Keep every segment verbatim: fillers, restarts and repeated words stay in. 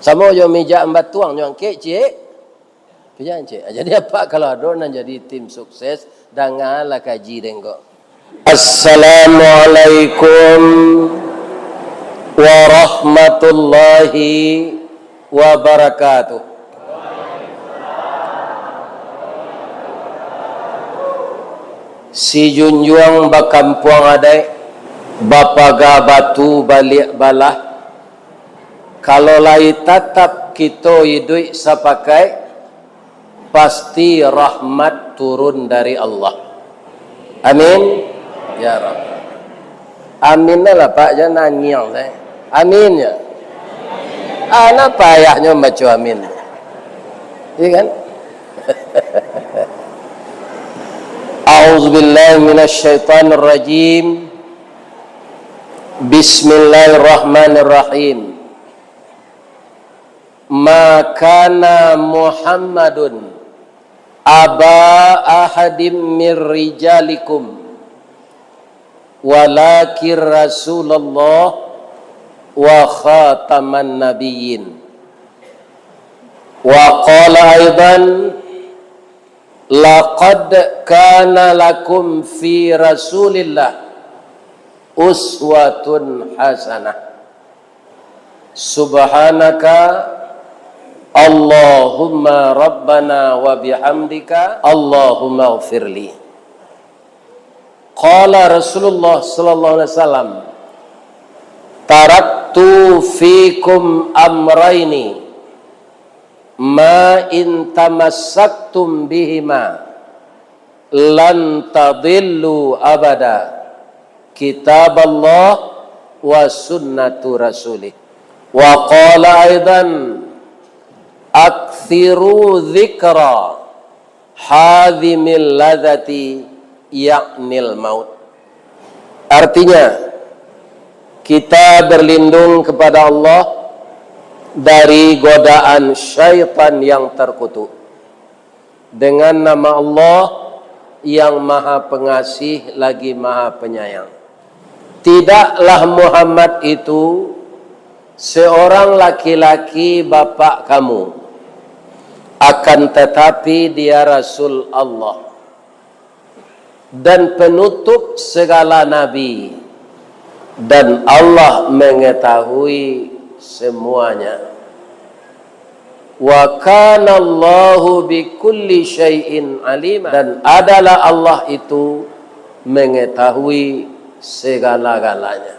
Samo jo mijak batuang, nyo angkek ciek, pijak ciek. Jadi, apak kalau ado nan jadi tim sukses, dangalah kaji den ko. Assalamualaikum warahmatullahi wabarakatuh. Sijunjuang bakampuang adaik, bapaga batu baliak balah, kalau lai tatap kito iduik sapakaik, pasti rahmat turun dari Allah. Amin. Ya Rabb. Amin lah, Pak, jan nangiang sae. Amin, ya. Ah, napa payahnyo baco amin? Iya kan? A'udzubillahi minasyaitonirrajim. Bismillahirrahmanirrahim. Ma kana Muhammadun aba ahadim mir rijalikum, walakin Rasulullah wa khataman nabiyyin. Wa qala aidan, laqad kana lakum fi Rasulillah uswatun hasanah. Subhanaka Allahumma Rabbana wa bihamdika, Allahumma ghfirli. Qala Rasulullah sallallahu alaihi wasallam, "Taraktu fikum amraini, ma in tamassaktum bihima, lan tadillu abada, kitaballah wa sunnatu rasulih." Wa qala aidan, "Aktsiru dzikra hadzimil ladzati, yaknil maut." Artinya, kita berlindung kepada Allah dari godaan syaitan yang terkutuk. Dengan nama Allah yang Maha Pengasih lagi Maha Penyayang. Tidaklah Muhammad itu seorang laki-laki bapak kamu, akan tetapi dia Rasul Allah dan penutup segala nabi, dan Allah mengetahui semuanya. Wa kana Allahu bikulli syai'in alima, dan adalah Allah itu mengetahui segala-galanya.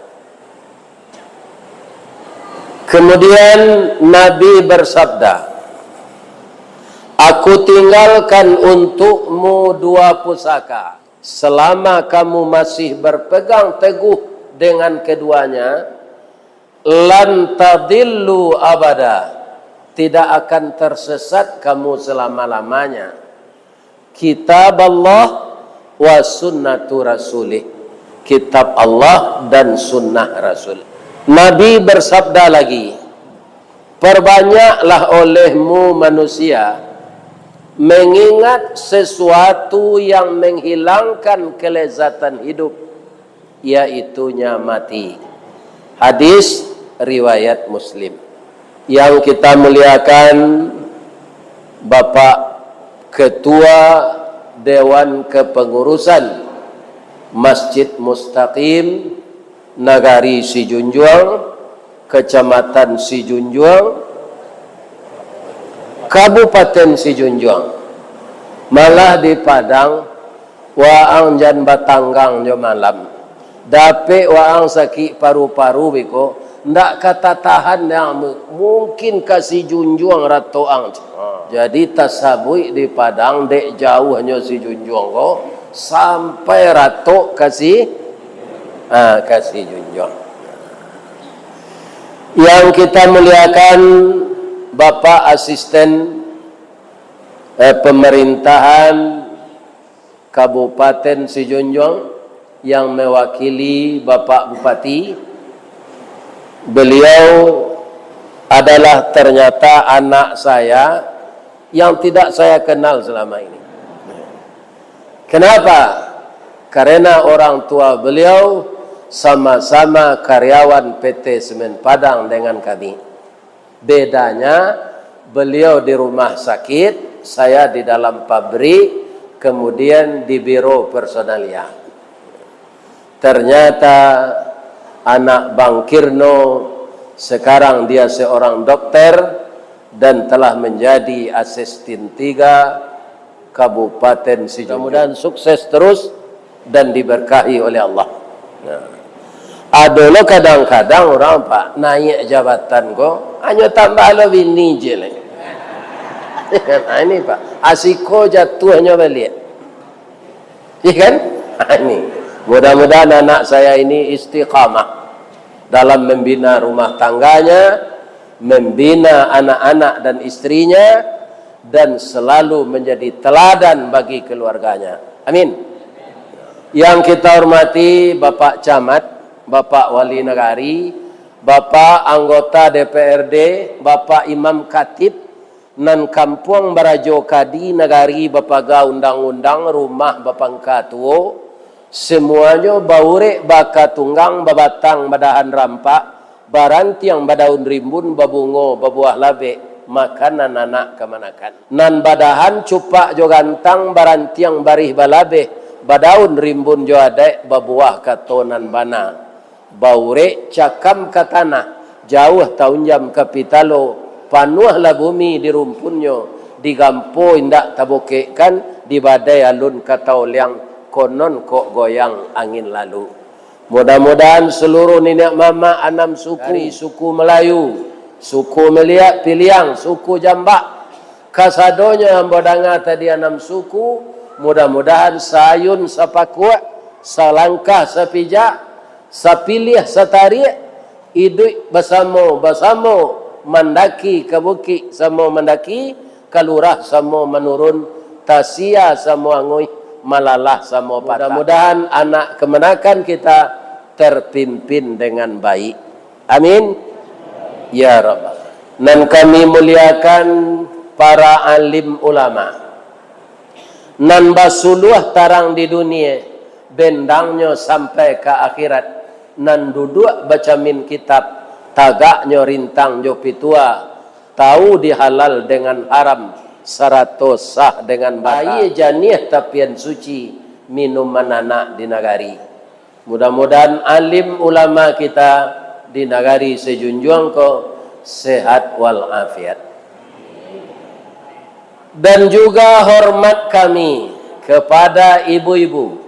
Kemudian Nabi bersabda, "Aku tinggalkan untukmu dua pusaka. Selama kamu masih berpegang teguh dengan keduanya, lan tadillu abada, tidak akan tersesat kamu selama-lamanya. Kitab Allah wa sunnatu rasulih." Kitab Allah dan sunnah Rasul. Nabi bersabda lagi, "Perbanyaklah olehmu manusia mengingat sesuatu yang menghilangkan kelezatan hidup, yaitunya mati." Hadis riwayat Muslim. Yang kita muliakan, Bapak Ketua Dewan Kepengurusan Masjid Mustaqim, Nagari Sijunjuang, Kecamatan Sijunjuang, Kabupaten Sijunjuang, malah di Padang, waang jan batanggang jo malam. Dapek waang sakik paru-paru beko, ndak ka tatahan ang, mu-, mungkin ka Sijunjuang ratok ang. Ha. Jadi tasabuik di Padang, dek jauahnyo Sijunjuang ko, sampai ratok ka si, ha, ka Sijunjuang. Yang kita muliakan, Bapak Asisten, eh, Pemerintahan Kabupaten Sijunjuang yang mewakili Bapak Bupati, beliau adalah ternyata anak saya yang tidak saya kenal selama ini. Kenapa? Karena orang tua beliau sama-sama karyawan P T Semen Padang dengan kami. Bedanya, beliau di rumah sakit, saya di dalam pabrik, kemudian di biro personalia. Ternyata anak Bang Kirno sekarang dia seorang dokter dan telah menjadi asisten tiga Kabupaten Sidoarjo. Mudah-mudahan sukses terus dan diberkahi oleh Allah. Nah. Ado lo kadang-kadang urang, Pak, naiak jabatan ko, hanyo tambah lo bini je lai. Nah, ini, Pak, asiko jatuahnyo baliak. Iya kan? Ini. Mudah-mudahan anak saya ini istiqamah dalam membina rumah tangganya, membina anak-anak dan istrinya, dan selalu menjadi teladan bagi keluarganya. Amin. Yang kita hormati Bapak Camat, Bapak Wali Nagari, Bapak anggota D P R D, Bapak Imam Khatib, nan kampuang barajo kadi, nagari bapaga undang-undang, rumah bapangka tuo, semuanyo baurek bakatunggang, babatang badahan rampak, barantiang badaun rimbun, babungo babuah labek, makanan anak kamanakan. Nan badahan cupak jo gantang, barantiang barih balabeh, badaun rimbun jo adaik, babuah kato nan bana. Baurek cakam ka tanah, jauah taunjam ka pitalo, panuahlah bumi di rumpunnyo, digampo indak tabokekkan, di badai alun ka taoliang, konon kok goyang angin lalu. Mudah-mudahan seluruh niniak mamak anam suku, dari suku Melayu, suku Meliak, Piliang, suku Jambak, kasadonyo ambo danga tadi anam suku, mudah-mudahan saayun sapakuak, salangkah sapijak, sapiliah satariak, iduik basamo-basamo, mandaki ka bukik samo mandaki, ka lurah samo manurun, tasia samo anguih, malalah samo patah. Mudah-mudahan anak kamanakan kita terpimpin dengan baik. Amin. Ya Rabbal. Nan kami muliakan para alim ulama, nan basuluah tarang di dunia, bendangnyo sampai ka akhirat, nan duduak bacamin kitab, tagaknyo rintang jo pitua, tahu di halal dengan haram, sarato sah dengan batal. Aia janiah tapian suci, minuman anak di nagari. Mudah-mudahan alim ulama kita di nagari sajunjuang ko sehat wal afiat. Dan juga hormat kami kepada ibu-ibu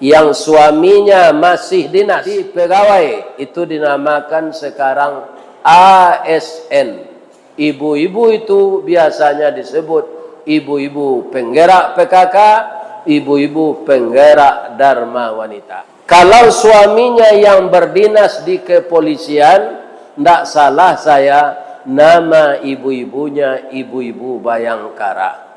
yang suaminya masih dinas, di pegawai, itu dinamakan sekarang A S N. Ibu-ibu itu biasanya disebut ibu-ibu penggerak P K K, ibu-ibu penggerak Dharma Wanita. Kalau suaminya yang berdinas di kepolisian, ndak salah saya, nama ibu-ibunya ibu-ibu Bayangkara.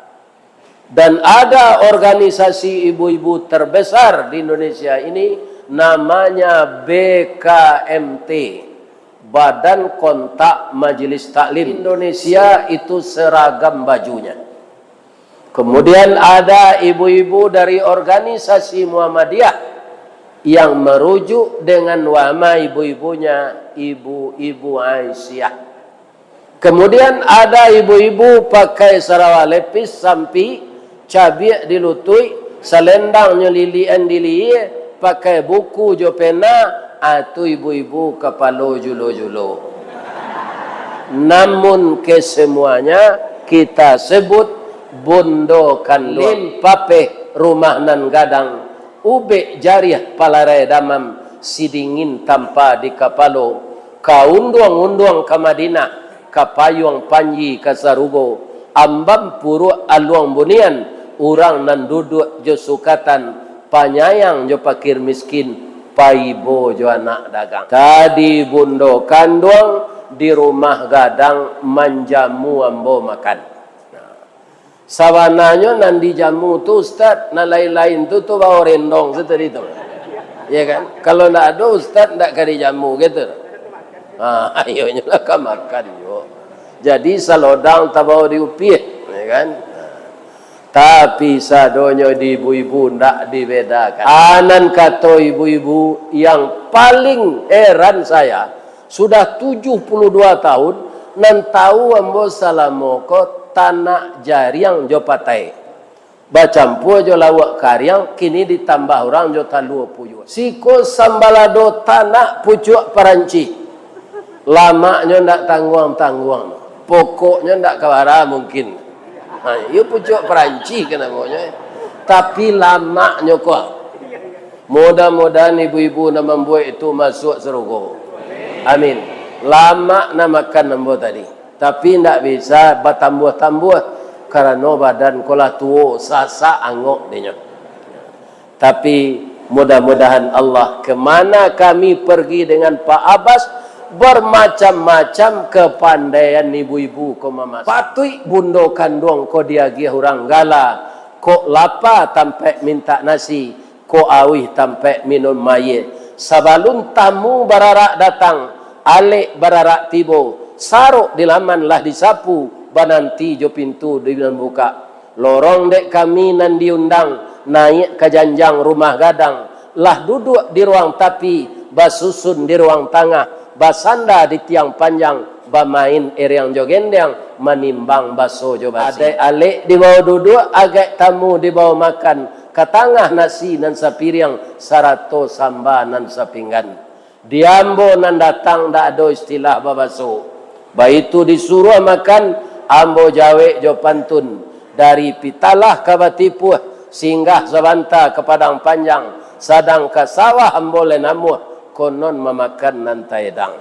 Dan ada organisasi ibu-ibu terbesar di Indonesia ini, namanya B K M T, Badan Kontak Majelis Taklim. Indonesia itu seragam bajunya. Kemudian ada ibu-ibu dari organisasi Muhammadiyah yang merujuk dengan nama ibu-ibunya, ibu-ibu Aisyah. Kemudian ada ibu-ibu pakai sarawa lepis sampi, cabiak di lutuik, salendangnyo lilian di lihia, pakai buku jo pena, ah, tu ibu-ibu kapalo julo-julo. Namun kesemuanya kita sebut bundo kanduang. Lin papeh rumah nan gadang, ubek jariah palarai damam, sidingin tampa di kapalo, ka unduang-unduang ka Madinah, ka payuang panji ka sarugo, ambam puruak aluang bunian, urang nan duduak jo sukatan, panyayang jo pakir miskin, paibo jo anak dagang. Tadi bundo kanduang di rumah gadang manjamu ambo makan. Nah, sabananyo nan dijamu tu, Ustaz, nan lain-lain tu, tu bao rendong tu tadi tu. Ya kan? Kalau ndak ado Ustaz, ndak ka dijamu gitu. Ha, ayonyo lah ka makan juo. Jadi salodang tabao di upiah, ya kan? Tapi sadonyo di ibu-ibu ndak dibedakan. Anan kato ibu-ibu yang paling heran saya, sudah tujuh puluh dua tahun, Nan tahu ambo salamo ko tanak jariang jo patai. Bacampua jo lauak kariang, kini ditambah urang jo talua puyuak. Siko sambalado tanak pucuak paranci. Lamaknyo ndak tangguang-tangguang. Pokoknyo ndak ka bara mungkin. Ha, iyo pucuak paranci kan namonyo, eh. Tapi lamaknyo ko. Mudah-mudahan ibu-ibu nan mambuek itu masuak sarugo. Amin. Lamak nan makan ambo tadi. Tapi indak bisa batambuah-tambuah, karano badan ko lah tuo, sasak angok dinyo. Tapi mudah-mudahan Allah, kemana kami pergi dengan Pak Abbas, bermacam-macam kepandaian ibu-ibu ko mamasak. Patuik bundo kanduang ko diagiah urang gala, kok lapa tampek mintak nasi, kok auih tampek minum aia. Sabalun tamu bararak datang, alek bararak tibo, sarok di laman lah disapu, bananti jo pintu di nan bukak. Lorong dek kami nan diundang, naiak ka janjang rumah gadang, lah duduak di ruang tapi, basusun di ruang tangah, basanda di tiang panjang, bamain eriang jo gendang, manimbang baso jo basi. Adaik alek dibawo duduak, agak tamu dibawo makan, ka tangah nasi nan sapiriang, sarato samba nan sapinggan. Di ambo nan datang ndak ado istilah babaso. Baitu disuruah makan, ambo jawek jo pantun. Dari Pitalah ka Batipuah, singgah sabanta ka Padang Panjang, sadang ka sawah ambo lai namuah, konon mamakan nan taedang.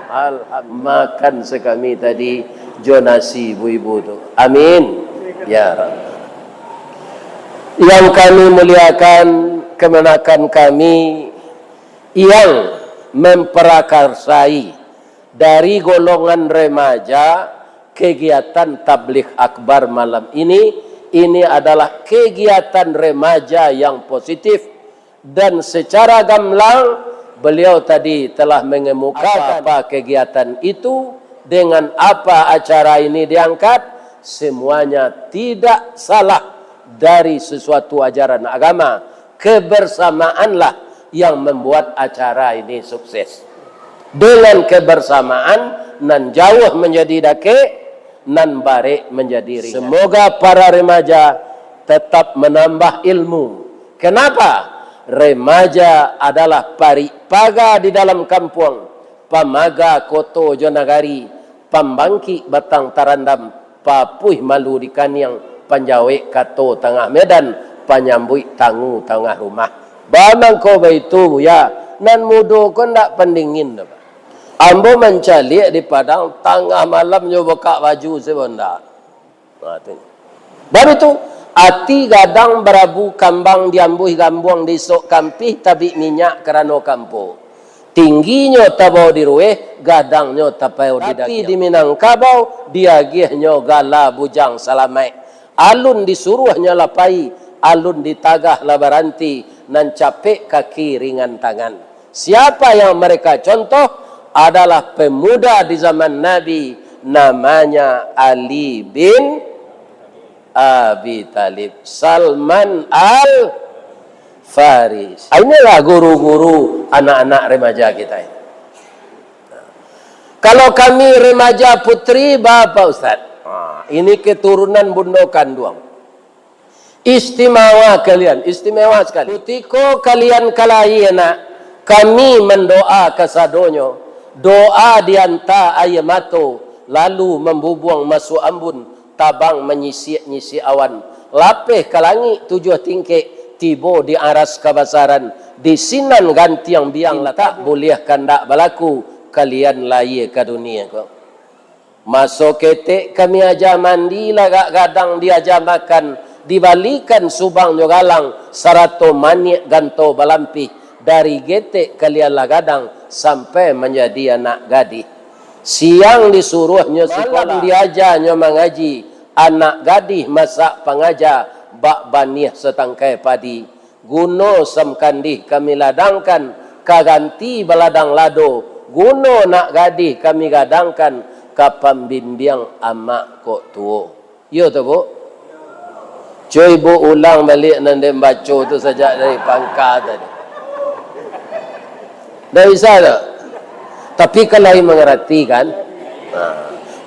Alham-, makan sakami tadi jo nasi ibu-ibu tu. Amin. Ya Rabb. Yang kami muliakan, kemenakan kami, yang memperakarsai dari golongan remaja kegiatan tabligh akbar malam ini, ini adalah kegiatan remaja yang positif dan secara gamblang beliau tadi telah mengemukakan apa kegiatan itu, dengan apa acara ini diangkat, semuanya tidak salah dari sesuatu ajaran agama. Kebersamaanlah yang membuat acara ini sukses. Dengan kebersamaan, nan jauah menjadi dakek, nan barek menjadi ringan. Semoga para remaja tetap menambah ilmu. Kenapa? Remaja adalah parik paga di dalam kampuang, pamaga koto jo nagari, pambangkik batang tarandam, papuih malu di kaniang, panjawek kato tangah medan, panyambuik tangu tangah rumah. Bamangko baitu, Buya, nan mudo ko ndak pandingin doh, Pak. Ambo mancaliak di Padang, tangah malam nyo bukak baju sabonda. Ha, tu. Bab itu, ati gadang barabu kambang diambuih gambuang di isok kampih tabik minyak karano kampo. Tingginyo tabao di rueh, gadangnyo tapayau di dagiang. Tapi di Minangkabau, diagiahnyo gala Bujang Salamaik. Alun disuruahnyo lah pai, alun ditagah lah baranti, nan capek kaki ringan tangan. Siapa yang mereka contoh adalah pemuda di zaman Nabi, namanya Ali bin Abi Thalib, Salman Al-Faris. Inilah guru-guru anak-anak remaja kita ini. Kalau kami remaja putri, bapa ustaz? Ha, ini keturunan bundo kanduang. Istimewa kalian, istimewa sekali. Kutiko kalian ka lahia nak, kami mandoa kasadonyo, doa dianta aia mato, lalu mambubuang masuak ambun, tabang manyisiak-nyisiak awan, lapeh ka langik tujuah tingkek, tibo di aras kabasaran, di sinan gantiang biang lah tak buliah kandak balaku, kalian lahia ka dunia ko. Maso ketek kami aja mandi, lagak gadang diaja makan, dibalikan subang jo galang, sarato maniak ganto balampih, dari getek kalian lah gadang, sampai manjadi anak gadih. Siang disuruahnyo sikolah, malam diajanyo mangaji, anak gadih masak pangaja, bak baniah satangkai padi. Guno samkandih kami ladangkan, ka ganti baladang lado, guno nak gadih kami gadangkan, ka pambimbiang amak kok tuo. Iyo tu, Bu? Cubo Ibu ulang baliak nan den baco tu sajak dari pangka tadi. Ndak bisa tu. Tapi kalau mangarati kan,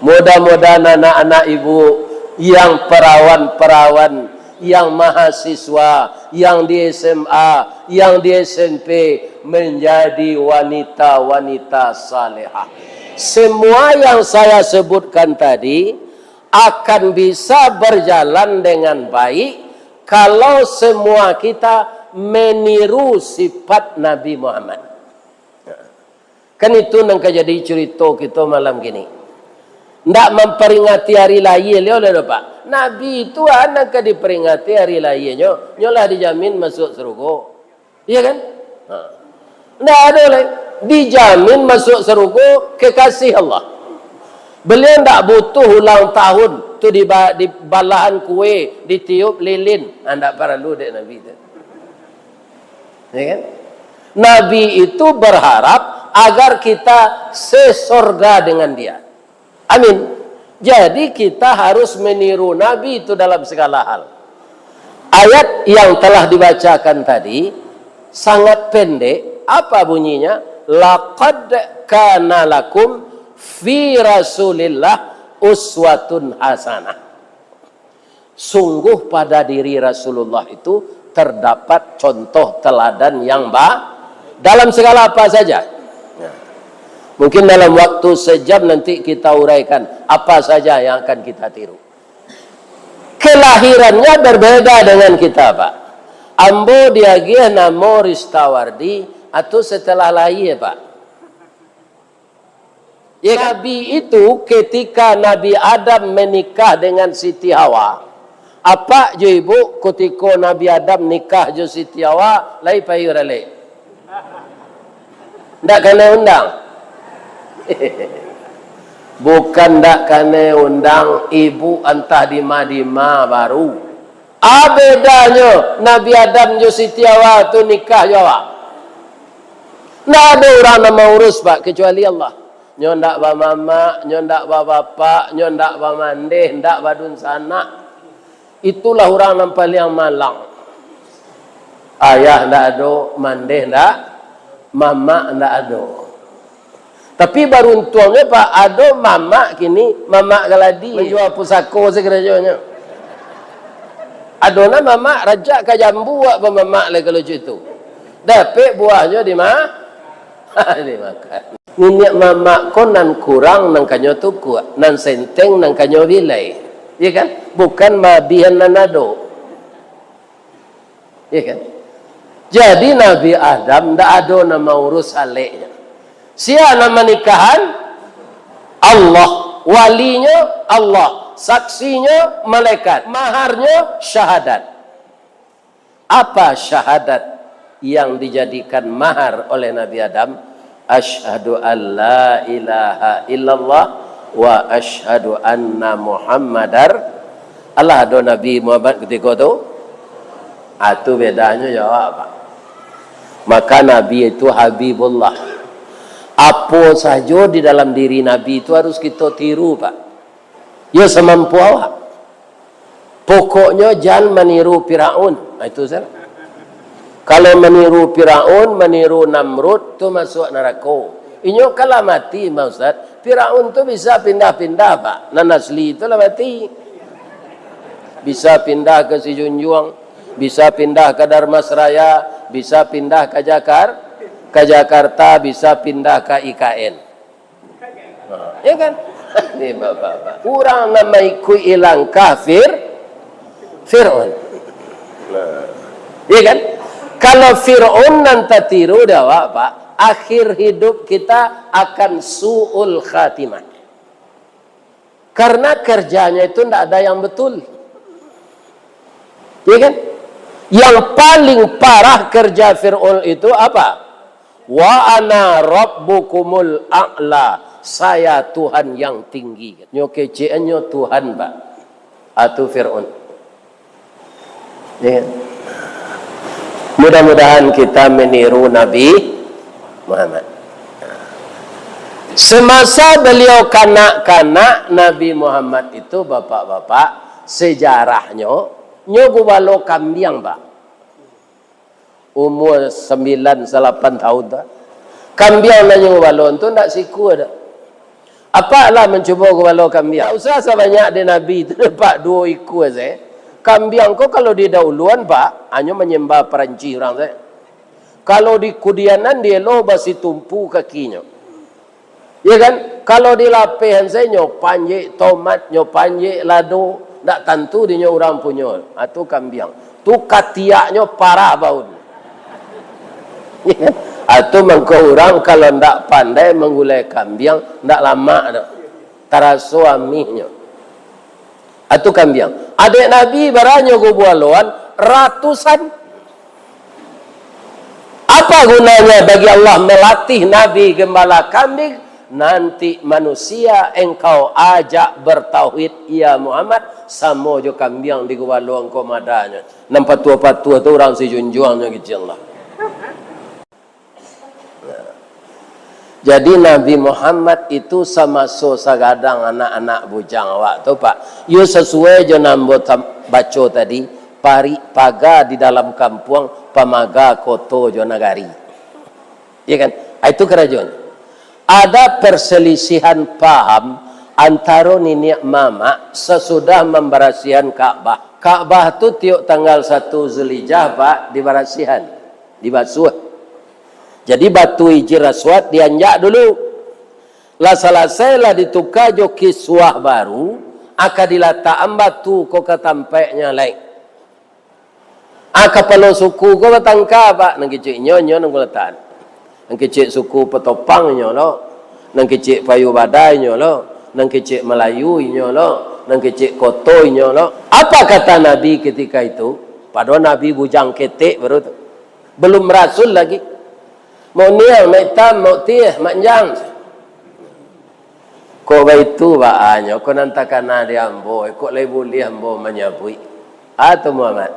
Mudah-mudahan anak-anak ibu yang perawan-perawan, yang mahasiswa, yang di S M A, yang di S M P, menjadi wanita-wanita salehah. Semua yang saya sebutkan tadi akan bisa berjalan dengan baik kalau semua kita meniru sifat Nabi Muhammad. Kan itu nan ka jadi curito kito malam kini. Ndak mamperingati hari lahia liau lah, Pak. Nabi itu a nan ka diperingati hari lahianyo, nyo lah dijamin masuak sarugo. Iya kan? Ha. Ndak ado lai. Dijamin masuak sarugo kekasih Allah. Beliau ndak butuh ulang tahun tu di ba-, di balahan kue, ditiup lilin. Ha, ndak paralu dek Nabi tu. Ya kan? Nabi itu berharap agar kita sesorga dengan dia. Amin. Jadi kita harus meniru Nabi itu dalam segala hal. Ayat yang telah dibacakan tadi sangat pendek. Apa bunyinya? "Laqad kana lakum fi Rasulillah uswatun hasanah." Sungguh pada diri Rasulullah itu terdapat contoh teladan yang ba-, dalam segala apa saja. Ya. Mungkin dalam waktu sejam nanti kita uraikan apa saja yang akan kita tiru. Kelahirannya berbeda dengan kita, Pak. Ambo diagiah namo Ristawardi, atau setelah lahir, Pak. Ya kan? Nabi itu ketika Nabi Adam menikah dengan Siti Hawa, apak jo ibuk kutiko Nabi Adam nikah jo Siti Hawa, lai payi urang lai. Ndak kanai undang. Bukan ndak kanai undang, ibuk antah dima-dima baru. A bedanyo Nabi Adam jo Siti Hawa tu nikah jo awak? Ndak ado urang nan maurus, Pak, kecuali Allah. Nyo ndak bamamak, nyo ndak babapak, nyo ndak bamandeh, ndak badunsanak. Itulah urang nan paliang malang. Ayah ndak ado, mandeh ndak, mamak ndak ado. Tapi baruntuangnyo, Pak, ado mamak kini, mamak galadi. Manjua pusako sakarajonyo. Ado nan mamak rajak ka jambu, awak bamamak lai kalau cak itu. Dapek buahnyo di ma-, dimakan. Niniak mamak ko nan kurang nan kanyo tukuak, nan senteng nan kanyo bilai. Ya kan? Bukan maabihan nan ado. Ya kan? Jadi Nabi Adam ndak ado nan maurus aleknyo. Sia nan manikahan? Allah. Walinyo Allah. Saksinyo malaikat. Maharnyo syahadat. Apa syahadat yang dijadikan mahar oleh Nabi Adam? "Asyhadu an la ilaha illallah wa asyhadu anna Muhammadar." Alah ado Nabi Muhammad kutiko tu? Ah, tu bedanyo jo awak, Pak. Maka Nabi itu Habibullah. Apo sajo di dalam diri Nabi itu harus kito tiru, Pak. Yo samampu awak. Pokoknyo jan maniru Firaun. Ah, itu sajo. Kalau maniru Firaun, maniru Namrud, tu masuak narako. Inyo kan lah mati, Pak Ustaz. Firaun tu bisa pindah-pindah, Pak. Nan asli tu lah mati. Bisa pindah ka Sijunjuang, bisa pindah ka Dharmasraya, bisa pindah ka Jakar-, ka Jakarta, bisa pindah ka I K N. Ha, ya kan? Ni bapak-bapak. Urang nan maikuik langkah Fir-, Fir'aun. Nah. Ya kan? Kalau Fir'aun nan tatiru dek awak, Pak, akhir hidup kita akan su'ul khatimah. Karena kerjanya itu ndak ada yang betul. Ya kan? Yang paling parah kerja Fir'aun itu apa? "Wa ana rabbukumul a'la." "Saya Tuhan yang tinggi." Nyo kecekannyo Tuhan, Pak. Atu Fir'aun. Ya kan? Mudah-mudahan kita meniru Nabi Muhammad. Semasa beliau kanak-kanak, Nabi Muhammad itu, bapak-bapak, sejarahnyo, nyo gubalo kambiang, Pak. Umur sambilan, salapan tahun tu. Kambiang nan nyo gubalo tu ndak sikua doh. Apak lah mancubo gubalo kambiang. Tak usah sabanyak dek Nabi tu, dapat duo ikua sajo. Kambiang ko kalau didauluan, Pak, hanyo manyambah paranci urang sajo. Kalau dikudianan, dielo basitumpu kakinyo. Ya kan? Kalau dilapehan sajo, nyo panjek tomat, nyo panjek lado, ndak tantu dinyo urang punyo. Ah, tu kambiang. Tu katiaknyo parah baun. Ya kan? Ah, tu mangko urang kalau ndak pandai manggulai kambiang, ndak lamak doh. Taraso amihnyo. Ah, tu kambiang. Adek Nabi baranyo gubaloan ratusan. Apa gunanya bagi Allah melatih Nabi gembala kambing? Nanti manusia engkau ajak bertauhid, ya Muhammad, samo jo kambiang di gubalo engkau madanyo. Nan patuah-patuah tu urang sijunjuangnyo kecil lah. Jadi Nabi Muhammad itu samaso sagadang anak-anak bujang awak tu, Pak. Yo sasuai jo nan ambo tam-, baco tadi, parik paga di dalam kampuang, pamaga koto jo nagari. Ya kan? Ah, itu karajonyo. Ada perselisihan paham antaro niniak mamak sasudah mambarasihan Ka'bah. Ka'bah tu tiok tanggal satu Zulhijjah, Pak, dibarasihan, dibasuah. Jadi batu Hijir Aswad dianjak dulu. Lah salasai, lah dituka jo kiswah baru, aka dilatakan batu ko ka tampeknyo lai. Ah, kapalo suku ko batangka, Pak. Nan kecek inyo, inyo nan kulatakan. Nan kecek suku Petopang inyo lo. Nan kecek Payu Badai inyo lo. Nan kecek Malayu inyo lo. Nan kecek Koto inyo lo. Apa kata Nabi ketika itu? Padahal Nabi bujang ketek baru tu. Belum rasul lagi. Mak Uniang, Mak Itam, Mak Utih, Mak Njang. Kok baitu baanyo, kok nan takana di ambo, kok lai buliah ambo manyabuik? Ato Muhammad,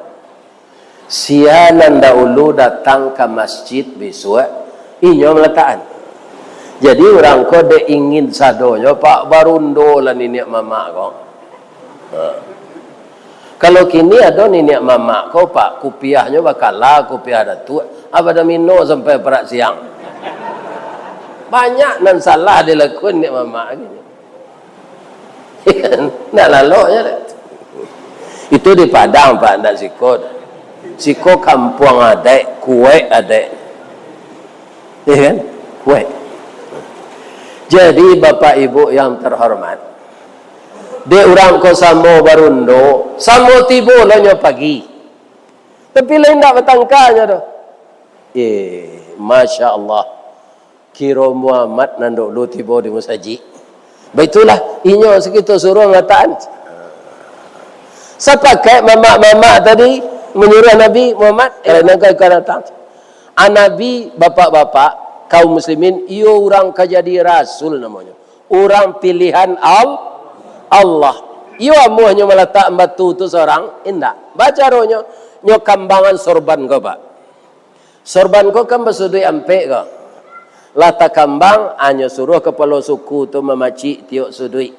sia nan daulu datang ka masjid bisuak, inyo malatakan. Jadi urang ko dek ingin sadonyo, Pak, barundo lah niniak mamak ko. Ha. Kalau kini ado niniak mamak ko, Pak, kupiahnyo bakala kupiah datuak, abada mino sampai parak siang. Banyak nan salah dilakukan niniak mamak kini. Ndak laloknyo dek. Itu di Padang, Pak, ndak siko. Siko kampuang adaik, kuaik adaik. Ya kan? Kuaik. Jadi, Bapak Ibu yang terhormat, dek urang ko samo barundo, samo tibo lo nyo pagi. Tapi lain ndak batangkanyo doh. Eh, Masya Allah. Kiro Muhammad nan dulu tibo di musajik. Baitulah, inyo sakito suruah mangatakan. Sapakaik mamak-mamak tadi manyuruah Nabi Muhammad, eh, nan ka, ka datang. A, Nabi, bapak-bapak, kaum muslimin, iyo urang ka jadi rasul namonyo. Urang pilihan Al-, Allah. Iyo amuahnyo malatak batu tu sorang? Indak. Bacaronyo, nyo kambangan sorban ko, Pak. Sorban ko kan basuduik ampek ko. Lah takambang, a, nyo suruah kapalo suku tu mamacik tiok suduik.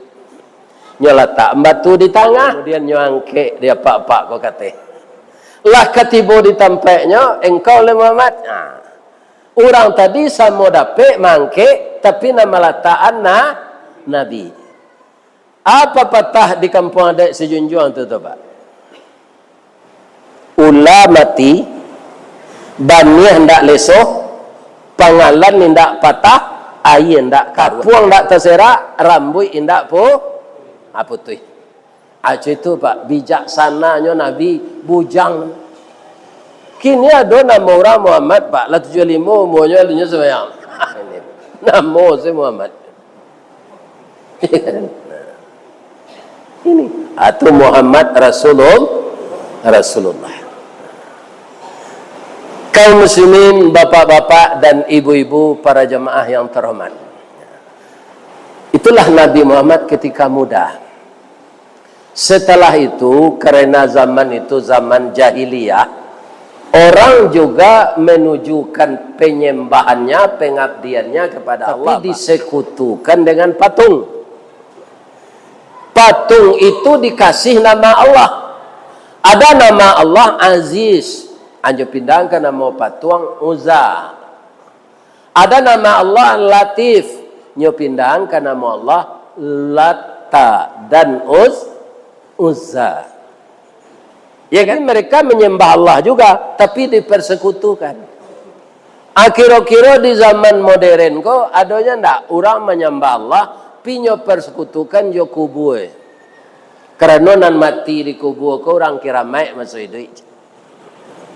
Nyo latak batu di tangah, kemudian nyo angkek di apak-apak ko kateh. Lah ka tibo di tampeknyo, engkau lai Muhammad. Ha. Urang tadi samo dapek maangkek, tapi nan malatakan na-, Nabi. Apa patah di kampuang adaik Sijunjuang tu, tu, Pak? Ula mati, baniah ndak leso, pangalan indak patah, aia ndak karuah. Kapuang ndak taserak, rambuik indak pu-, ah, putuih. Aco itu, Pak, bijaksananyo Nabi, bujang. Kini ado namo urang Muhammad, Pak, lah tujuah limo umuanyo, alunyo sambayang. Namo se Muhammad. Ini, atau Muhammad Rasulul-, Rasulullah. Kaum muslimin, bapak-bapak dan ibu-ibu, para jamaah yang terhormat. Itulah Nabi Muhammad ketika muda. Setelah itu, karena zaman itu zaman jahiliyah, orang juga menunjukkan penyembahannya, pengabdiannya kepada Allah, tapi disekutukan dengan patung. Patung itu dikasih nama Allah. Ada nama Allah Aziz, anjo pindahkan nama patuang Uzza. Ada nama Allah Latif, Nyo pindahan ka namo Allah, Lata dan Uz-, Uzza. Ya kan? Mereka menyembah Allah juga, tapi dipersekutukan. Akiro-kiro di zaman modern ko, adonyo ndak urang manyambah Allah, pi nyo persekutukan jo kubua? Karano nan mati di kubua ko urang kiramaik maso iduik.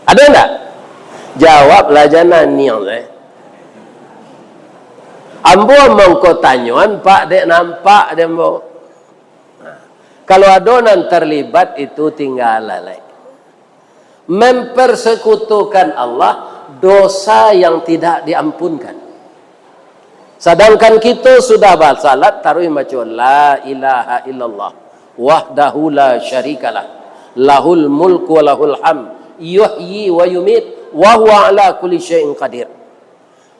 Ado ndak? Jawablah, jan naniang, eh. Ambo mangko tanyoan, Pak, dek nampak dek ambo. Nah, kalau ado nan terlibat itu, tinggalah, lai. Mempersekutukan Allah, dosa yang tidak diampunkan. Sadangkan kito sudah basalat, taruih maco, "La ilaha illallah, wahdahu la syarikalah, lahul mulku wa lahul hamd, yuhyi wa yumit, wa huwa ala kulli syai'in qadir."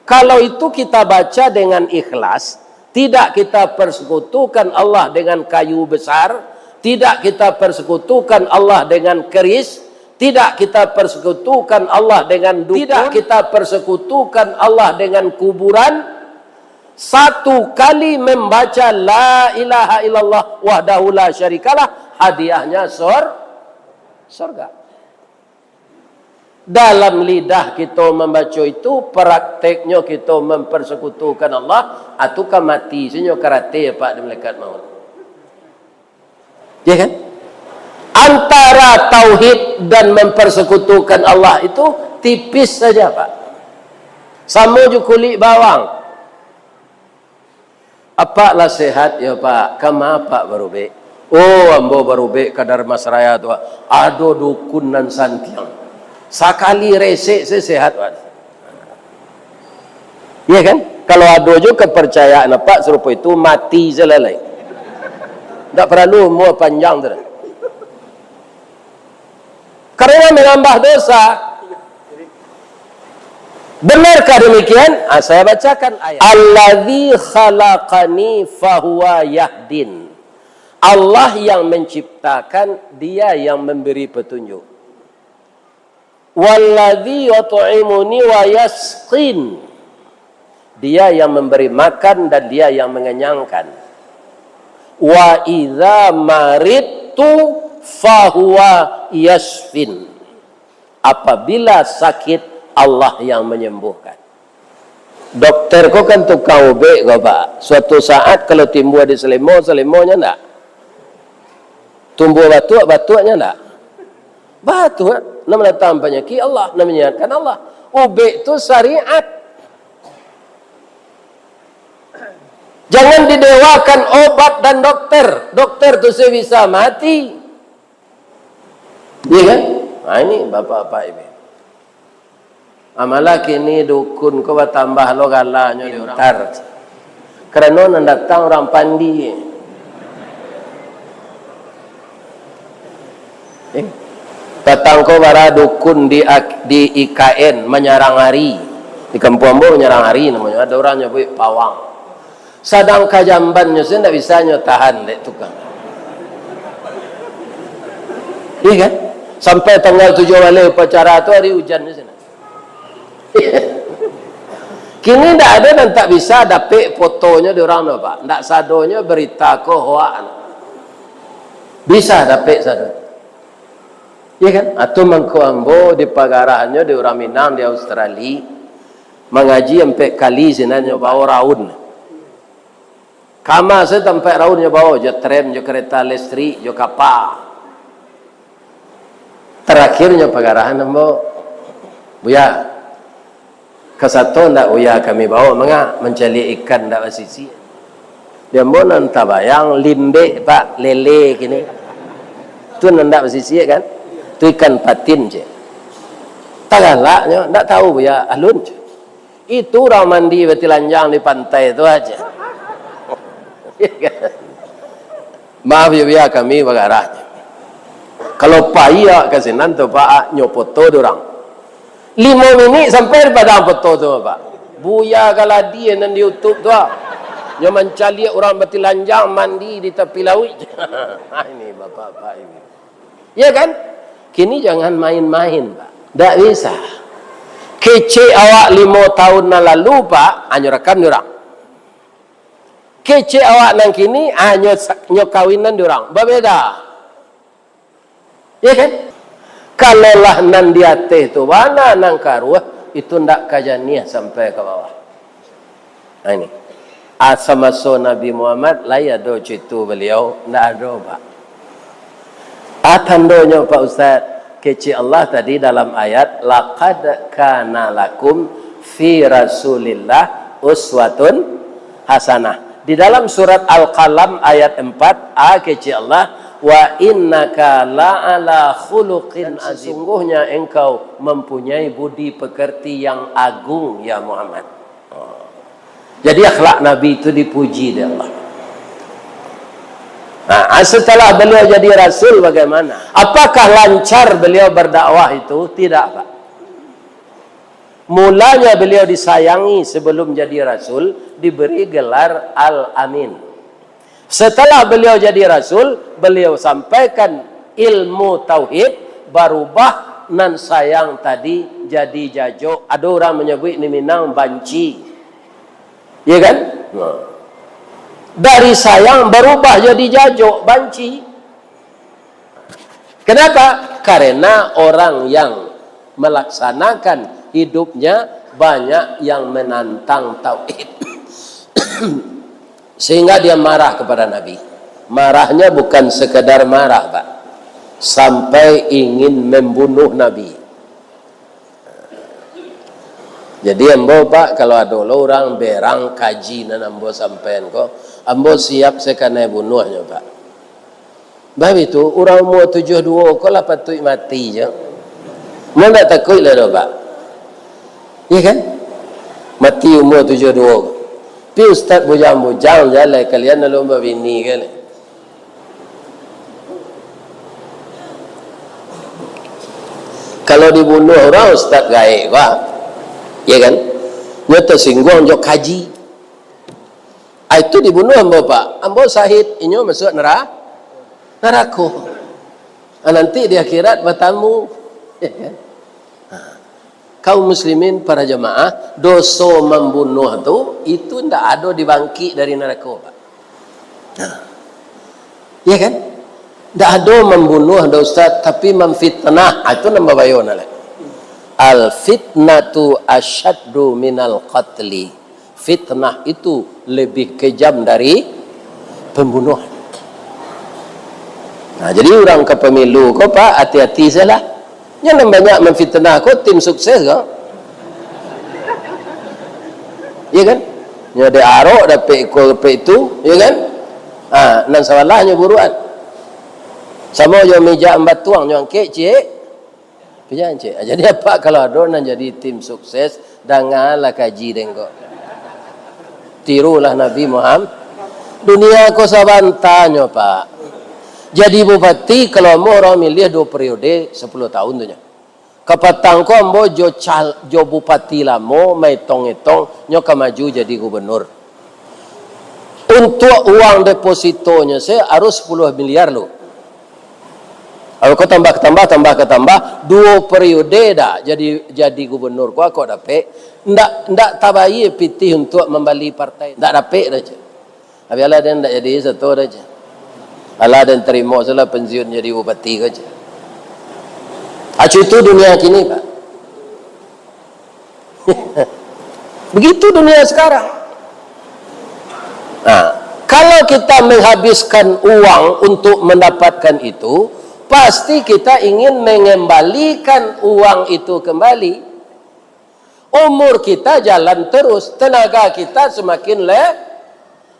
Kalau itu kita baca dengan ikhlas, tidak kita persekutukan Allah dengan kayu besar, tidak kita persekutukan Allah dengan keris, tidak kita persekutukan Allah dengan dukun, tidak kita persekutukan Allah dengan kuburan, satu kali membaca la ilaha illallah wahdahu la syarikalah, hadiahnya sor-, sorga. Dalam lidah kito mambaco itu, prakteknyo kito mempersekutukan Allah, atu ka mati, sinyo karate, Pak, di malaikat maut. Ya kan? Antara tauhid dan mempersekutukan Allah itu tipis saja, Pak. Samo jo kulik bawang. "Apak lah sehat, yo, Pak? Kama Apak barubek?" "Oh, ambo barubek ka Dharmasraya tu, Pak. Ado dukun nan santiang. Sakali resek se sehat, Pak." Iya kan? Kalau ado jo kepercayaan apak sarupo itu, mati se lah lai. Ndak paralu umua panjang tu doh. Karena menambah dosa. Benarkah demikian? Ah, saya bacakan ayat. "Alladzi khalaqani fahuwa yahdin." Allah yang menciptakan, Dia yang memberi petunjuk. "Walladzi yut'imuni wa yasqin." Dia yang memberi makan dan Dia yang mengenyangkan. "Wa idza maridtu fahuwa yasfin." Apabila sakit, Allah yang menyembuhkan. Dokter ko kan tukang ubek ko, Pak. Suatu saat kalau timbua di salimo, salimonyo ndak? Tumbuah batuak, batuaknyo ndak? Batuak. Nan mandatang panyakik Allah, nan manyehatkan Allah. Ubek tu syariat. Jangan didewakan obat dan dokter. Dokter tu se bisa mati. Iya kan? Nah, ini bapak-bapak ini. Malah kini dukun ko batambah lo galanyo di urang. Pintar. Karano nan datang urang pandi. Eh, datang ko bara dukun di ak-, di I K N, manyarang ari. Di kampuang ambo manyarang ari namonyo, ado urang nyabuik pawang. Sadang ka jambannyo se ndak bisa nyo tahan dek tukang. Iya kan? Sampai tanggal tujuah baleh upacara tu, ari ujan di sinan. Kini ndak ado nan tak bisa dapek fotonyo di urang tu, Pak. Ndak sadonyo berita ko hoak. Bisa dapek sadonyo. Iya kan? Atu mangko ambo dipagarahannyo di urang Minang di Australia, mangaji ampek kali sinan nyo bao raun. Kama se tampek raun nyo bao, jo trem, jo kereta listrik, jo kapa. Terakhir nyo pagarahan ambo, "Buya, ka sato ndak Buya kami bao manga mancaliak ikan ndak basisiak?" Di ambo nan tabayang limbek, Pak, lele kini. Tu nan ndak basisiak kan? Tu ikan patin, cek. Tagalaknyo, ndak tahu Buya, alun, cek. Itu urang mandi batilanjang di pantai tu aja. Maaf yo, Buya, kami bagarah. Kalau pai awak ka sinan tu, Pak, nyo foto di urang. Limo minik sampai di padang foto tu, Pak. Buya Galadi nan di YouTube tu, ah. Nyo mancaliak urang batilanjang mandi di tapi lauik. Ini bapak-bapak ini. Ya kan? Kini jangan main-main, Pak. Ndak bisa. Kecek awak limo tahun nan lalu, Pak, anyo rakam di urang. Kecek awak nan kini, ah, nyo sa-, nyo kawinan di urang. Babeda. Iya kan? Kalau lah nan di ateh tu bana nan karuah, itu ndak ka janiah sampai ka bawah. Nah, ini. Ah, samaso Nabi Muhammad, lai ado cucu baliau? Ndak ado, Pak. Ah, tandonyo, Pak Ustaz, kecek Allah tadi dalam ayat, "Laqad kana lakum fi Rasulillah uswatun hasanah." Di dalam surat Al-Qalam ayat empat, ah, kecek Allah, "Wa innaka la'ala khuluqin azim." Sesungguhnya engkau mempunyai budi pekerti yang agung, ya Muhammad. Jadi, akhlak Nabi itu dipuji dek Allah. Nah, setelah beliau jadi rasul, bagaimana? Apakah lancar beliau berdakwah itu? Tidak, Pak. Mulanya beliau disayangi sebelum jadi rasul, diberi gelar Al-Amin. Setelah beliau jadi rasul, beliau sampaikan ilmu tauhid, barubah nan sayang tadi jadi jajok. Ado urang manyabuik di Minang banci. Iya kan? Nah. Dari sayang barubah jadi jajok, banci. Kenapa? Karena orang yang melaksanakan hidupnya banyak yang menantang tauhid. Sehingga dia marah kepada Nabi. Marahnya bukan sekadar marah, Pak. Sampai ingin membunuh Nabi. Jadi ambo, Pak, kalau ado lo urang berang kaji nan ambo sampaian ko, ambo siap sakanai bunuahnyo, Pak. Bab itu, urang umua tujuah duo ko lah patuik mati jo. Ambo ndak takuik lah doh, Pak. Iya kan? Mati umua tujuah duo ko. Pi ustaz bujang-bujang jalai kalian lalu babini kan. Kalau dibunuah urang, ustaz gaek, Pak. Iya kan? Nyo tasingguang jo kaji. Ah, itu dibunuah ambo, Pak. Ambo syahid, inyo masuak nera-, narako. Ah, nanti di akhirat batamu. Ya kan? Ah. Kaum muslimin, para jamaah, doso mambunuah tu, itu ndak ado dibangkik dari narako, Pak. Nah. Ya kan? Ndak ado mambunuah, dah, Ustaz, tapi mamfitnah. Ah, itu nambah bayo nah, lah. Al fitnatu asyaddu minal qatli. Fitnah itu lebih kejam dari pembunuhan. Nah, jadi urang ka pemilu ko, Pak, hati-hati sajolah. Nyo nan banyak mamfitnah ko tim sukses ko. Iya kan? Nyo dek arok dapek iko, dapek itu, iya kan? Ha, nan sabalah nyo buruak. Samo jo mija batuang, nyo angkek ciek. Pijan ciek. Jadi apak kalau ado nan jadi tim sukses, dangalah kaji den ko. Tirulah Nabi Muhammad. Dunia ko sabanta nyo, Pak. Jadi bupati, kalau ambo urang miliah duo periode, sapuluah tahun tu nyo. Kapatang ko ambo jo cal-, jo bupati lamo, maetong-etong, nyo ka maju jadi gubernur. Untuak uang depositonyo se harus sapuluah miliar lu. Kalau ko tambah ka tambah, tambah ka tambah, duo periode dah jadi, jadi gubernur ko, ko dapek. Ndak, ndak tabayia pitih untuak mambali partai. Ndak dapek dah, ceh. Tapi alah den ndak jadi sato dah, ceh. Alah den tarimo salah pensiun jadi bupati ko, ceh. Acu itu dunia kini, Pak. Begitu dunia sekarang. Nah, kalau kita menghabiskan uang untuk mendapatkan itu, pasti kita ingin mengembalikan uang itu kembali. Umur kita jalan terus, tenaga kita semakin le-,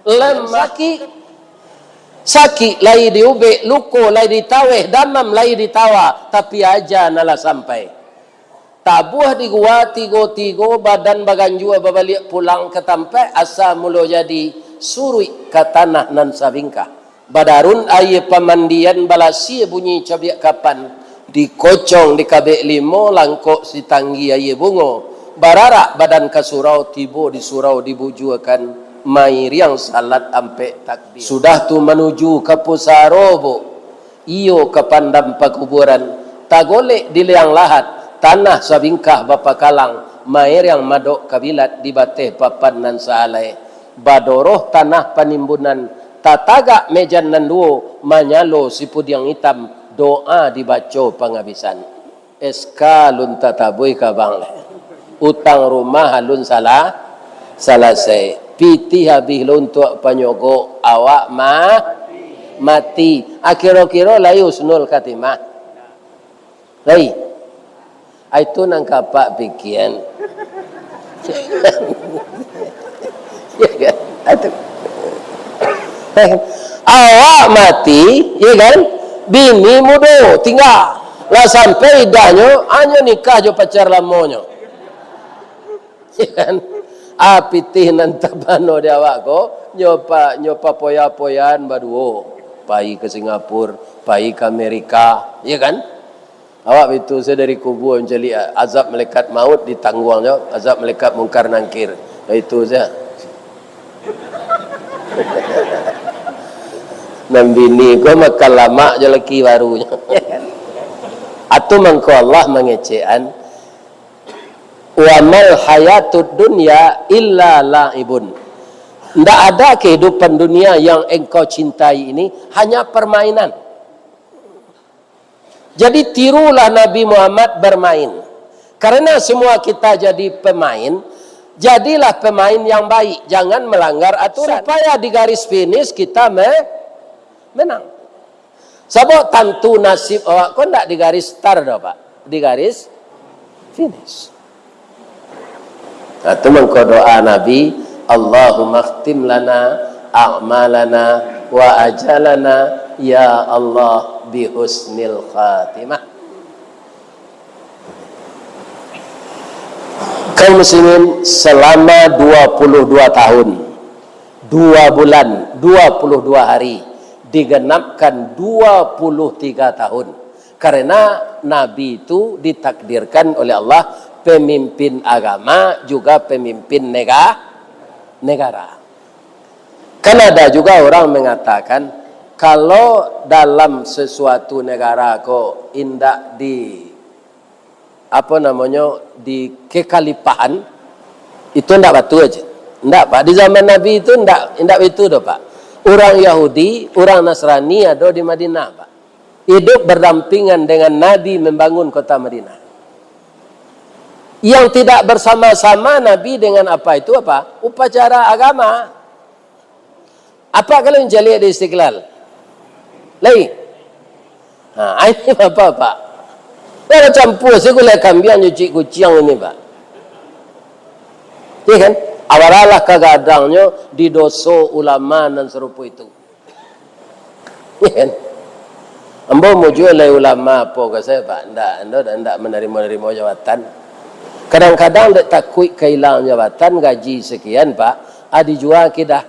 lemah. Sakik, sakik lai diubek, luko lai ditaweh, damam lai ditawa, tapi aja nan lah sampai. Tabuah di gua tigo-tigo, badan baganjua babaliak pulang ka tampaik asa mulo jadi, suruik ka tanah nan sabingkah. Badarun aia pamandian, balasia bunyi cabiak kapan, dikocong dikabek limo, langkok sitanggi aia bungo, bararak badan ka surau, tibo di surau dibujuakan, mairiang salat ampek takbir. Sudah tu manuju ka pusaro, Bu. Iyo ka pandam pakuburan, tagolek di liang lahat, tanah sabingkah bapakalang, mairiang madok kabilat di bateh papan nan saalai. Badoroh tanah panimbunan, tatagak mejan nan duo, manyalo sipudiang itam, doa dibaco pangabisan. S K alun tatabuih ka bank lai. Utang rumah alun salah, salasai. Pitih abih lo untuak panyogok, awak ma-, mati. Akiro-kiro lai husnul khatimah. Lai. Ai tu nan ka apak pikian. Ya kan? Ai tu. Awak mati, ya kan? Bini mudo, tingga. Lah sampai idahnyo, hanyo nikah jo pacar lamonyo. Ya kan? Ah, pitih nan tabano di awak ko, nyo pa-, nyo papoya-poyaan baduo. Pai ka Singapura, pai ka Amerika, ya kan? Awak baitu sajo dari kubua mancaliak, azab malaikat maut ditangguang jo, azab malaikat Mungkar Nangkir. Baitu sajo. Nan bini ko makan lamak jo laki barunyo. Atu mangko Allah mangecekan, "Wa mal hayatud dunya illa la'ibun." Ndak ada kehidupan dunia yang engkau cintai ini hanya permainan. Jadi, tirulah Nabi Muhammad bermain. Karena semua kita jadi pemain, jadilah pemain yang baik, jangan melanggar aturan. Supaya di garis finish kita me-, menang. Sabab tantu nasib awak ko ndak di garis start doh, Pak. Di garis finish. Nah, tu mangko doa Nabi, "Allahumma khtim lana a'malana wa ajalana, ya Allah, bi husnil khatimah." Kaum muslimin, selama dua puluh dua tahun, dua bulan, dua puluh dua hari, digenapkan dua puluh tiga tahun. Karena Nabi itu ditakdirkan oleh Allah pemimpin agama, juga pemimpin nega-, negara. Kan ada juga orang mengatakan, kalau dalam sesuatu negara ko indak di, apo namonyo, di kekhalifahan, itu ndak batua je. Ndak, Pak. Di zaman Nabi itu ndak, ndak itu doh, Pak. Urang Yahudi, urang Nasrani ado di Madinah, Pak. Hidup berdampingan dengan Nabi membangun kota Madinah. Yang tidak bersama-sama Nabi dengan apa itu apa? Upacara agama. Apa kalau yang caliak di Istiqlal? Lai. Ha, ini apa, Pak? Kalau campur si gulai kambiang cuci kuciang ini, Pak. Iya kan? Awaralah kagadangnyo di doso ulama nan sarupo itu. Iya kan? Ambo mujua lai ulama apo ka sayo, Pak? Ndak, ando ndak manarimo-narimo jabatan. Kadang-kadang dek takuik kailangan jabatan, gaji sekian, Pak, ah, dijua akidah.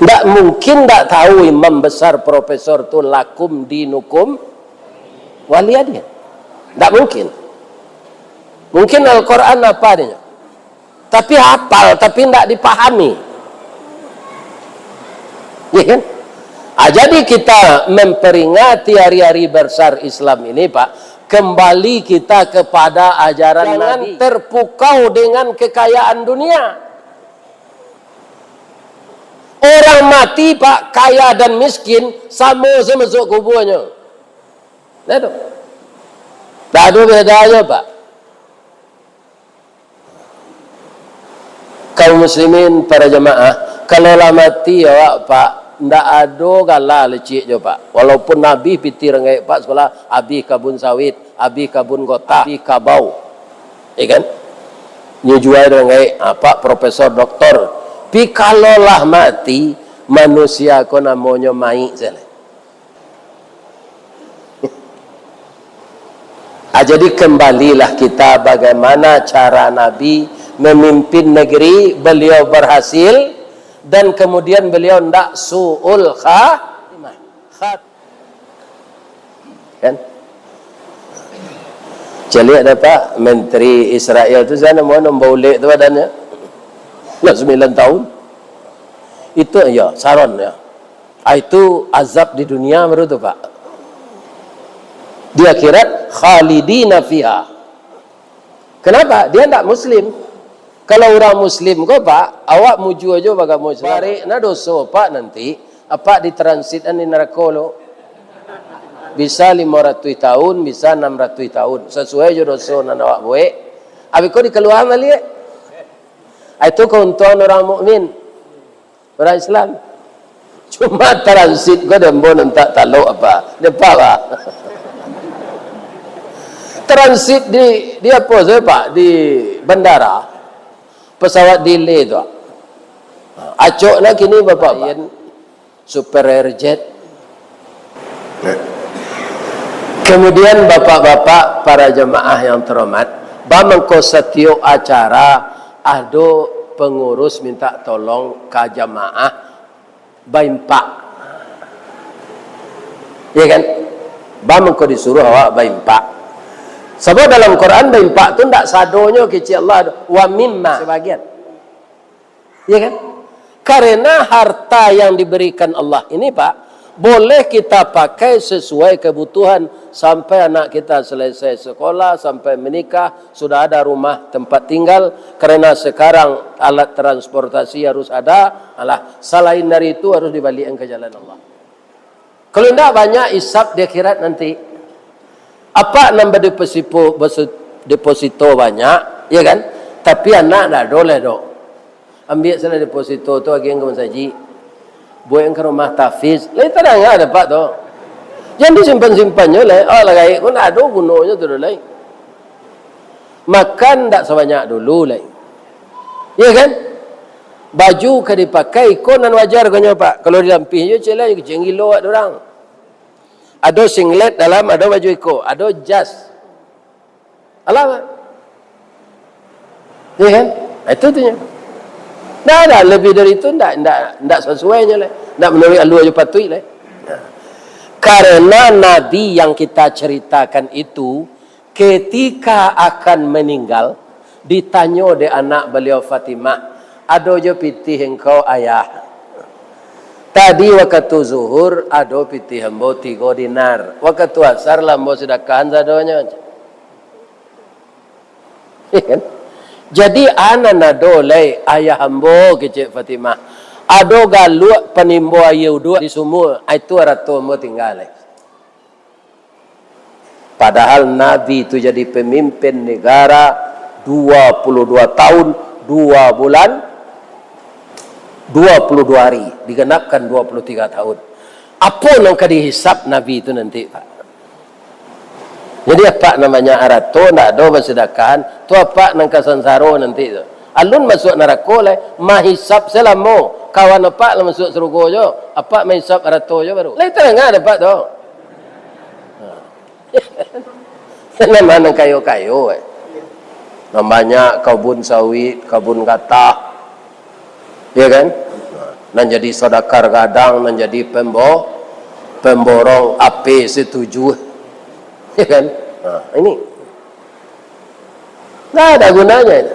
Ndak mungkin ndak tahu imam besar profesor tu lakum dinukum waliyadin. Ndak mungkin. Mungkin Al-Quran apa adanya. Tapi hafal, tapi ndak dipahami. Ya kan? Ah, jadi kita memperingati hari-hari besar Islam ini, Pak, kembali kita kepada ajaran Jangan Nabi. Terpukau dengan kekayaan dunia. Orang mati, Pak, kaya dan miskin, samo sajo masuk kubuanyo. Nah, tu. Tak ada bedanya, Pak. Kaum muslimin, para jamaah, kalau lah mati awak, Pak, ndak ado gala lecik jo, Pak. Walaupun abih pitih ranggaik, Pak, sekolah, abih kabun sawit, abih kabun gotah, abih kabau. Ya kan? Nyo jual ranggaik, ah, Pak, profesor, doktor. Pi kalau lah mati, manusia ko namonyo maik sajo. Ah, jadi kembalilah kita bagaimana cara Nabi memimpin negeri, beliau berhasil, dan kemudian beliau ndak su'ul khatimah. Khat-, kan? Caliak dah, Pak, Menteri Israel tu, siapa namo, nan baulek tu badannyo? Lah sembilan tahun. Itu, ya, Saron, ya. Ah, itu azab di dunia baru tu, Pak. Di akhirat, khalidina fiha. Kenapa? Dia ndak muslim. Kalau urang muslim ko, Pak, awak mujua jo bagamo Islam. Barek na doso, Pak, nanti, Apak ditransit di narako lo. Bisa limo ratuih tahun, bisa anam ratuih tahun, sasuai jo doso nan awak buek. Abih ko dikaluaan baliak. Ah, itu kauntuangan urang mukmin. Urang Islam. Cuma transit ko dek ambo nan tak talok apa. Depa, Pak. Transit di, di apo sajo, Pak? Di bandara. Pesawat delay tu. Acok lah kini, Bapak, Pak. Super Airjet. Kemudian, bapak-bapak, para jamaah yang terhormat, ba mangko satiok acara ado pengurus minta tolong ka jamaah baimpak. Ya kan? Ba mangko disuruh awak baimpak. Sabab dalam Quran baimpak tu ndak sadonyo kecek Allah tu. Wa mimma. Sebagian. Ya kan? Karena harta yang diberikan Allah ini, Pak, boleh kita pakai sesuai kebutuhan sampai anak kita selesai sekolah, sampai menikah, sudah ada rumah tempat tinggal, karena sekarang alat transportasi harus ada, alah, selain dari itu harus dibalikan ke jalan Allah. Kalau indak, banyak isap di akhirat nanti. Apak nan badeposito, basu-, deposito banyak, ya kan? Tapi anak ndak ado lai doh. Ambiak salah deposito tu, agiah ka masajik. Buek ka rumah tahfiz. Lai tadanga dek apak tu. Jan disimpan-simpannyo lai. Oh, lah gaek ko ndak ado gunonyo tu doh lai. Makan ndak sabanyak dulu lai. Ya kan? Baju ka dipakai, iko nan wajar konyo, Pak. Kalau dilampih jo, cek lah, kecek gilo awak tu urang. Ado singlet dalam, ado baju iko, ado jas. Alah, Pak. Ya kan? Nah, itu tu nyo. Ndak ada lebih dari itu, ndak, ndak, ndak sasuainyo lah. Ndak manuruik alua jo patuik lah. Nah. Karena Nabi yang kita ceritakan itu, ketika akan meninggal, ditanyo dek anak baliau Fatimah, "Ado jo pitih engkau, Ayah? Tadi wakatu zuhur ado pitih ambo tigo dinar, wakatu asar lah ambo sadakahan sadonyo." Iya kan? Jadi, a nan ado lai, Ayah ambo, kecek Fatimah. Ado galuak panimbo aia uduak di sumua, itu arato ambo tingga lai. Padahal Nabi tu jadi pemimpin negara dua puluh dua tahun, dua bulan, dua puluh dua hari, digenapkan dua puluh tiga tahun. Apo nan ka dihisap Nabi tu nanti, Pak? Jadi, apak nan banyak arato, ndak ado basadakahan, tu apak nan ka sansaro nanti tu. Alun masuak narako lai, mahisap salamo, kawan apak lah masuak sarugo jo, apak mahisap arato jo baru. Lai tadanga dek apak tu. Nan ma nan kayo-kayo, eh. Nan banyak kabun sawit, kabun gatah. Ya kan? Nan jadi sodakar gadang, nan jadi pembo-, pemborong A P setuju. Ya kan? Nah, ini. Nggak ada gunanya itu.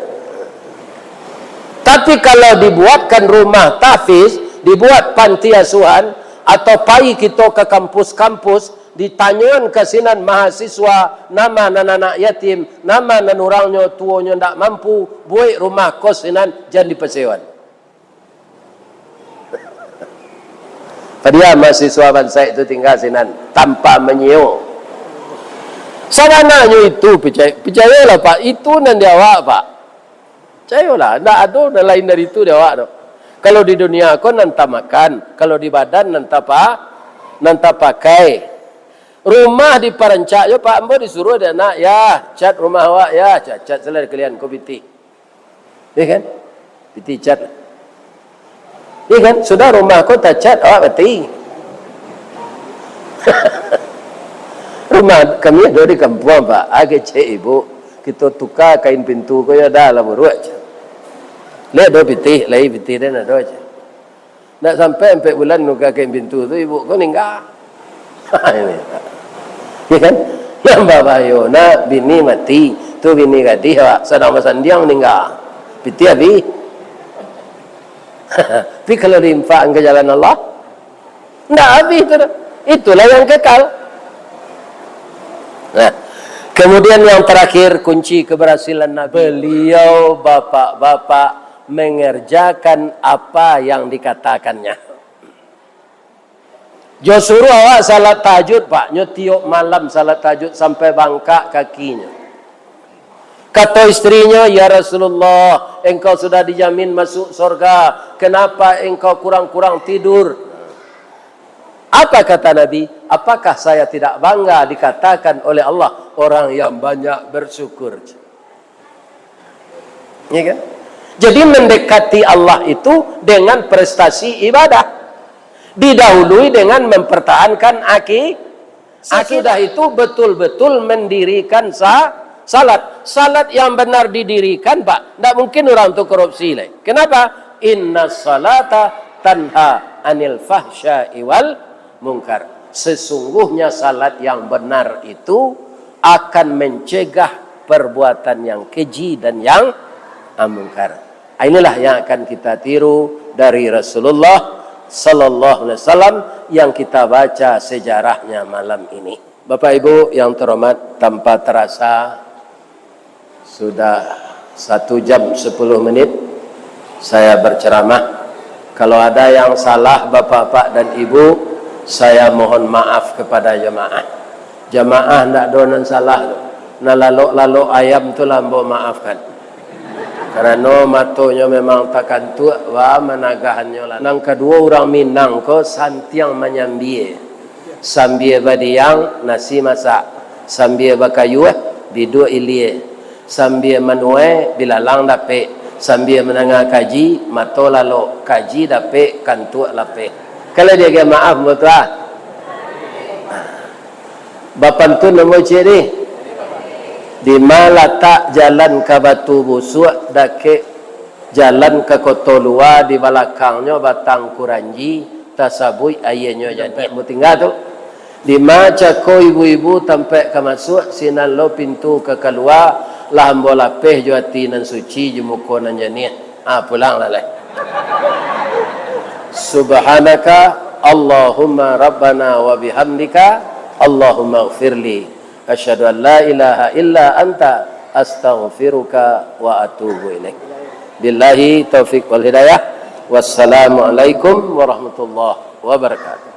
Tapi kalau dibuatkan rumah tahfiz, dibuat panti asuhan, atau pai kito ka kampus-kampus, ditanyoan ka sinan mahasiswa, nama nan anak yatim, nama nan urangnyo tuonyo ndak mampu, buek rumah kos sinan, jan dipasewan. Padiam mahasiswa bansaik tu tingga sinan, tanpa manyio. Sabananyo itu, pica-, picayolah, Pak, itu nan di awak, Pak. Picayolah, ndak ado nan lain dari itu di awak tu. Kalau di dunia ko nan tamakan, kalau di badan nan tapa-, nan tapakai. Rumah diparancak jo, Pak, ambo disuruah dek anak, "Yah, cat rumah awak, yah, cat, cat salah kalian ko pitih." Iya kan? Pitih cat. Iya kan? Sudah rumah ko tacat, awak mati. Rumah kami ado di kampuang, Pak. Ah, kecek ibu, kito tuka kain pintu ko, yo dah lah buruak, cat. Lai ado pitih, lai pitih den ado, cat. Ndak sampai ampek bulan nuka kain pintu tu, ibu ko ningga. Ini. Ya kan? Nan babahayo, nah, bini mati. Tu bini gadih, awak sadang basandiang, ningga. Pitih abih. Tapi kalau diinfakkan ka jalan Allah, ndak abih tu dah. Itulah yang kekal. Nah, Kemudian yang terakhir, kunci keberhasilan Nabi. Beliau, bapak-bapak, mengerjakan apa yang dikatakannya. Jo suruah awak salat tahajud, Pak. Nyo tiok malam salat tahajud sampai bangkak kakinyo. Kato istrinyo, "Ya Rasulullah, engkau sudah dijamin masuk sorga. Kenapa engkau kurang-kurang tidur?" Apa kata Nabi? "Apakah saya tidak bangga dikatakan oleh Allah orang yang banyak bersyukur?" Ya kan? Jadi mendekati Allah itu dengan prestasi ibadah. Didahului dengan mempertahankan aki-, akidah itu betul-betul mendirikan sa-, salat. Salat yang benar didirikan, Pak, ndak mungkin orang tu korupsi lai. Kenapa? Inna salata tanha anil fahsya'i wal mungkar. Sesungguhnya salat yang benar itu akan mencegah perbuatan yang keji dan yang, ah, mungkar. Inilah yang akan kita tiru dari Rasulullah sallallahu alaihi wasallam yang kita baca sejarahnya malam ini. Bapak Ibu yang terhormat, tanpa terasa sudah satu jam sepuluh menit saya berceramah. Kalau ada yang salah, bapak-bapak dan ibu, saya mohon maaf kepada jemaah. Jemaah ndak ado nan salah tu. Nan lalok-lalok ayam tu lah ambo maafkan. Karano matonyo memang takantuak, wa managahannyo lah. Nan kaduo, urang Minang ko santiang manyambia. Sambia badiang, nasi masak. Sambia bakayuah, biduak ilia. Sambia manuai, bilalang dapek. Sambia mandanga kaji, mato lalok. Kaji dapek, kantuak lapeh. Kalau dia agak maaf, ambo tu ah. Bapantun ambo ciek ni. Dima latak jalan ka Batu Busuak, dakek jalan ka Koto Lua, di balakangnyo Batang Kuranji, tasabuik aianyo jadi. Ambo tingga tu. Dima cako ibu-ibu tampek ka masuak, sinan lo pintu ka kalua, lah ambo lapeh jo ati nan suci, jo muko nan janiah. Ah, pulang lah lai. Subhanaka Allahumma Rabbana wa bihamdika, Allahumma gfirli. Asyhadu an la ilaha illa anta, astaghfiruka wa atubu ilaik. Billahi taufik wal hidayah. Wassalamualaikum warahmatullahi wabarakatuh.